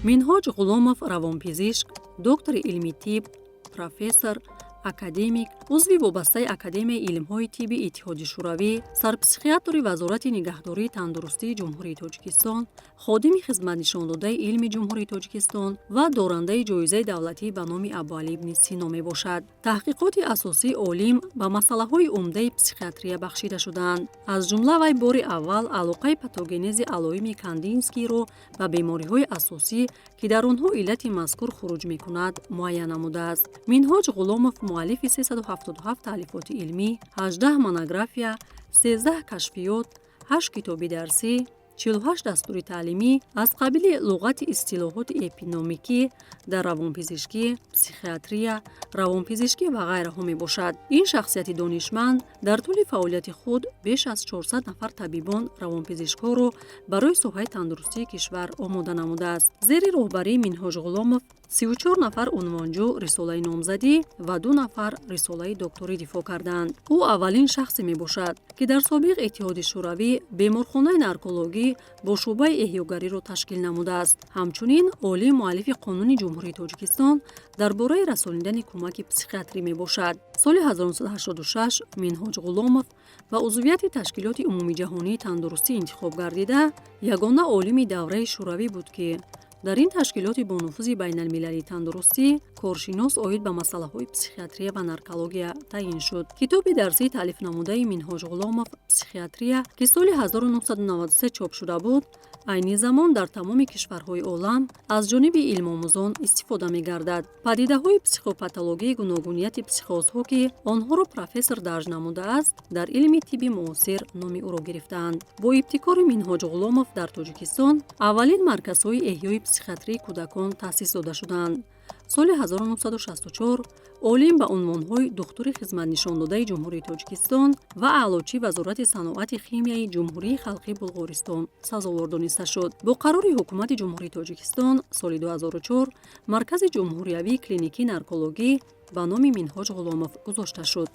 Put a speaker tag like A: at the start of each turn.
A: Минҳоҷ Ғуломов равонпизишк, доктори илми тиб, профессор, академик, узви вобастаи Академияи илмҳои тибби Иттиҳоди Шӯравӣ, сарпсихиатри Вазорати нигаҳдории тандурустии Ҷумҳурии Тоҷикистон, ходими хизматнишондодаи илми Ҷумҳурии Тоҷикистон ва дорандаи ҷоизаи давлатӣ ба номи Абуалӣ ибни Сино мебошад. Таҳқиқоти асосии олим ба масъалаҳои умдаи психиатрия бахшида шудаанд. Аз ҷумла вай бори аввал алоқаи патогенези алоими Кандинскийро ба бемориҳои асосӣ, ки дар онҳо иллати мазкур хуруҷ мекунад, муайян намудааст. Минҳоҷ Ғуломов муаллифи 377 таълифоти илмӣ, 18 монография, 13 кашфиёт, 8 китоби дарсӣ, 48 дастури таълимӣ аз қабили луғати истилоҳоти эпидемиологӣ дар равонпизишкӣ, психиатрия, равонпизишкӣ ва ғайраҳо мебошад. Ин шахсияти донишманд дар тӯли фаъолияти худ беш аз 400 нафар табибон, равонпизишкҳоро барои соҳаи тандурустии кишвар омода намудааст. Зери роҳбарии Минҳоҷ Ғуломов 34 нафар унвонҷӯ рисолаи номзадӣ ва 2 нафар рисолаи докторӣ дифоъ карданд. Ӯ аввалин шахсе мебошад, ки дар собиқ Иттиҳоди Шӯравӣ беморхонаи наркологӣ бо шӯъбаи эҳёгариро ташкил намудааст. Ҳамчунин олим муаллифи Қонуни Ҷумҳурии Тоҷикистон дар бораи расонидани кӯмаки психиатрӣ мебошад. Соли 1986 Минҳоҷ Ғуломов ба узвияти Ташкилоти умумиҷаҳонии тандурустӣ интихоб гардида, ягона олими давраи шӯравӣ буд, ки дар ин ташкилоти бонуфузи байналмилалии тандурустӣ коршинос оид ба масъалаҳои психиатрия ва наркология таъин шуд. Китоби дарсии таълифнамудаи Минҳоҷ Ғуломов «Психиатрия», ки соли 1993 чоп шуда буд, айни замон дар тамоми кишварҳои олам аз ҷониби илмомӯзон истифода мегардад. Падидаҳои психопатологии гуногунияти психозҳо, ки онҳоро профессор дарҷ намудааст, дар илми тибби муосир номи ӯро гирифтаанд. Бо ибтикори Минҳоҷ Ғуломов дар Тоҷикистон аввалин марказҳои эҳёи психиатрии кӯдакон таъсис дода шуданд. Соли 1964 олим ба унвонҳои духтури хизматнишондодаи Ҷумҳурии Тоҷикистон ва аълочии Вазорати саноати химияи Ҷумҳурии Халқии Булғористон сазовор дониста шуд. Бо қарори Ҳукумати Ҷумҳурии Тоҷикистон соли 2004 Маркази ҷумҳуриявии клиникии наркологӣ ба номи Минҳоҷ Ғуломов гузошта шуд.